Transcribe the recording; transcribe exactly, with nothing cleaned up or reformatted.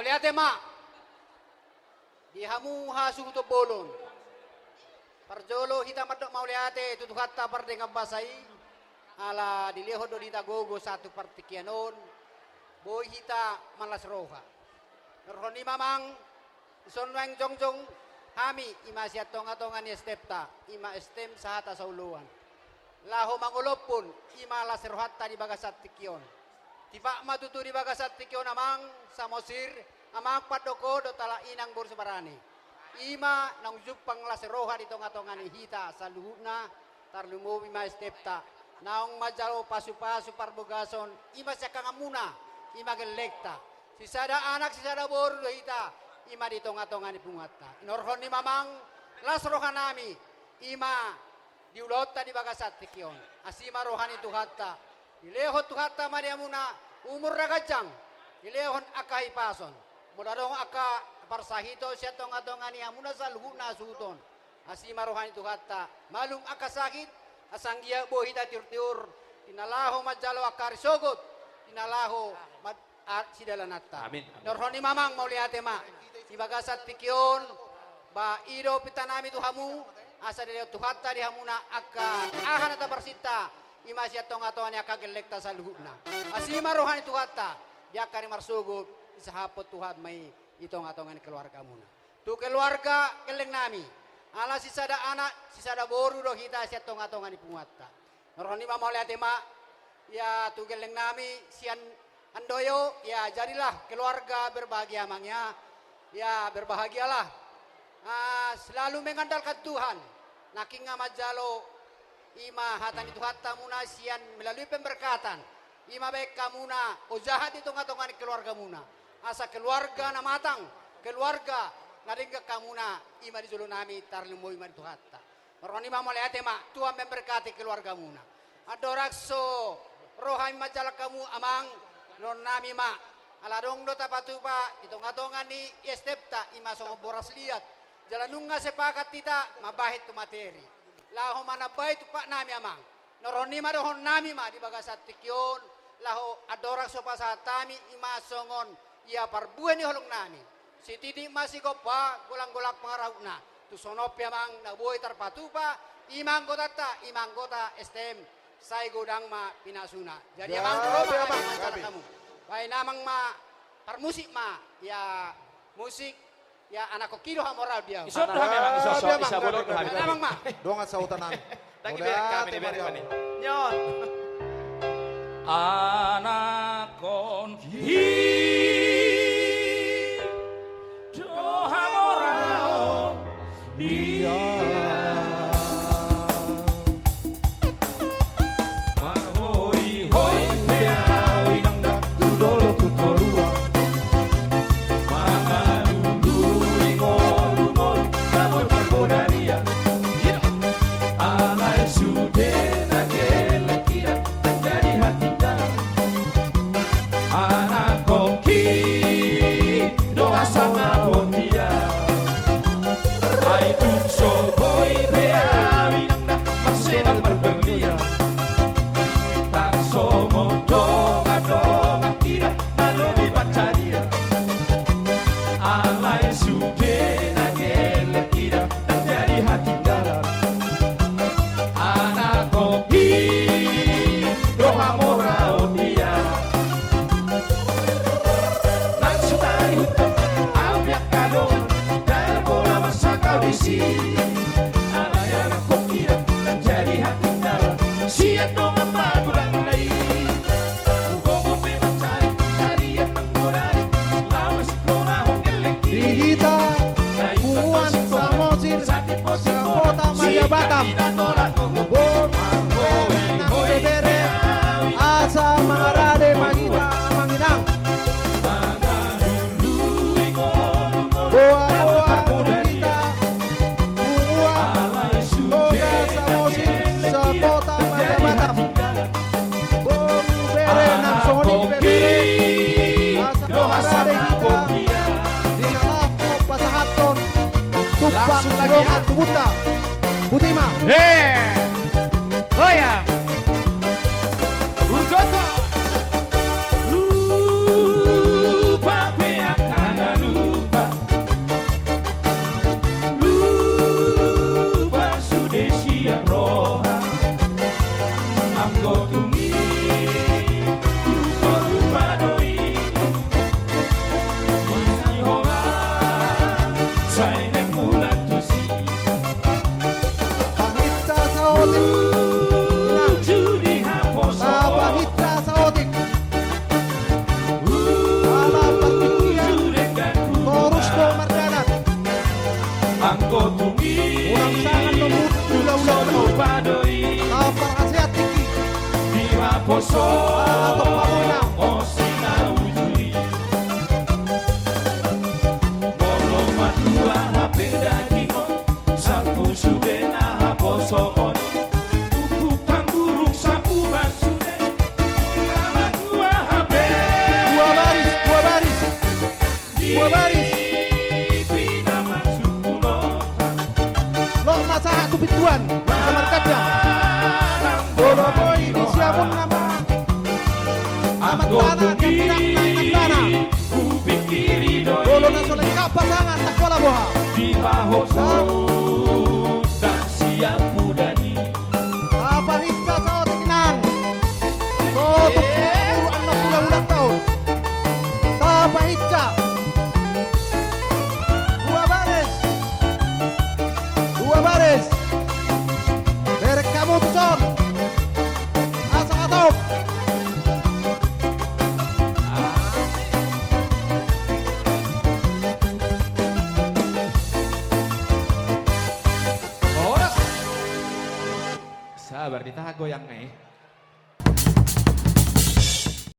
Mauliate ma di hamu hasuhuton bolon. Parjolo hita mandok mauliate tu Tuhanta pardenggan basa i, ala dilehon do di hita gogo sahat tu partingkian on, boi hita marlas roha. Norhon i ma amang, dison nuaeng jongjong hami, i ma sian tongatonga ni STM-ta, i ma STM Sahata Saoloan, laho mangolophon i ma las rohanta di bagasan tingki on. Tipak ma tutu di bagasan tingki on amang Samosir, amang pandok dohot halak inang boru Subarani, i ma naung jumpang las roha di tongatonga ni hita saluhutna, tarlumobi ma STM-ta, naung manjalo pasupasu parbogason, i ma siangkanganmuna, i ma gellengta. Sisada anak sisada boru do hita, i ma di tongatonga ni punguanta. Inorhon i ma amang las rohanami, i ma di ulaonta di bagasan tingki on. Asi ma roha ni Tuhanta, dilehon Tuhanta ma di hamuna umur na ganjang, dilehon angka hahipason. Molo adong angka parsahiton sian tongatonga ni hamuna saluhutna hasuhuton, asi ma roha ni Tuhanta, malum angka sahit, asa anggiat boi hita tiurtiur di na laho manjalo angka ari sogot, di na laho ma- a- sidalananta. Amin, amin. Norhon i ma amang, mauliate ma. Di bagasan tingki on, ba i do pintanami tu hamu, asa dilehon Tuhanta di hamuna angka aha na taparsinta, i ma sian tongatonga ni angka gellengta saluhutna. Asi ma roha ni Tuhanta, di angka ari marsogot, disahaphon Tuhan ma i di tongatonga ni keluargamuna. Tu keluarga gellengnami, ala sisada anak sisada boru do hita sian tongatonga ni punguanta. Norhon i ma mauliate ma, ia tu gellengnami sian Handoyo, ia jadilah keluarga berbahagia amang ia, ia berbahagialah. Ah, selalu mengandalkan Tuhan, nangkin nga manjalo i ma hata ni Tuhanta muna sian melalui pemberkatan, i ma baen hamuna ojahan di tongatonga ni keluargamuna, asa keluarga na matang, keluarga na denggan hamuna, i ma di jolonami tarlumobi ma di Tuhanta. Norhon i ma mauliate ma, Tuhan memberkati keluargamuna. Andorang so ro hami manjalang hamu amang, dohononnami ma, ala adong do tapatupa di tongatonga ni STM-ta, i ma songon boras liat. Jala nunga sepakat hita mambahen tu materi, laho manambai tumpaknami amang. Norhon i ma dohononnami ma di bagasan tingki on, laho andorang so pasahat hami, i ma songon ia parbue ni holongnami. Sititi ma sigompa, golanggolang pangarahutna. Tung songon on pe amang na boi tarpatupa, i ma anggotanta, i ma anggota STM, sai godang ma pinasuna. Jadi amang, gabe, ro ma amang, hami manjalang hamu. Baen amang ma parmusik ma, ia musik, ia anak koki do hamoraon di au. Ison do hami amang, ison, ison, gabe amang, ison, bolon do hami. Baen amang ma. Dongan sahutanami. Tagi berek kami di berek kami. Nyon. Anakkon i do hamoraon dia. Marhoihoi pe au inang da tu dolok tu toruan. Mangalului ngolungolu na boi margoda dia. Alai sude na gelleng ida, ndang jadi hatinggalan. Anakkon i do hasangapon dia. Ai tung so boi be au inang da marsedang marberlian. Ndang songon dongandongan ida na lobi pansarian. Alai sude na gelleng ida, ndang jadi hatinggalan. Anakkon i do hamoraon dia. Nang so tarihut au pe angka dongan, dalan bola mansai au disi. Alai anakkon i ndang jadi hatinggalan sian dongan matulangna i. Hugogo pe mansai harian nang godang, laho sitonahon gelleng i. Di hita punguan Samosir sakota Madya Batam, boi ma ibebere asa mangarade ma hita amang inang. Boa-boa ma di hita punguan Kota Samosir sakota Madya Batam. Boi ibebere nang songon i ibebere asa mangarade hita di na laho pasahathon tumpak dohot tubunta. Botima. Eh. Hoya. Urgoto. Lupa pe angka Poso, ah, tong pamuna. Molo matua hape dagingon, salpu sude na haposoon. Tumpuk tangurung sapuran sude, molo matua hape. Dua baris, dua baris. Dua baris. Loas ma sahat tu pintuan, samarkada. Molo boi di siamun nama. Amantana, dia pinang na inantana. Molo na so lengkap pasangan, tak pola boha. Sahat.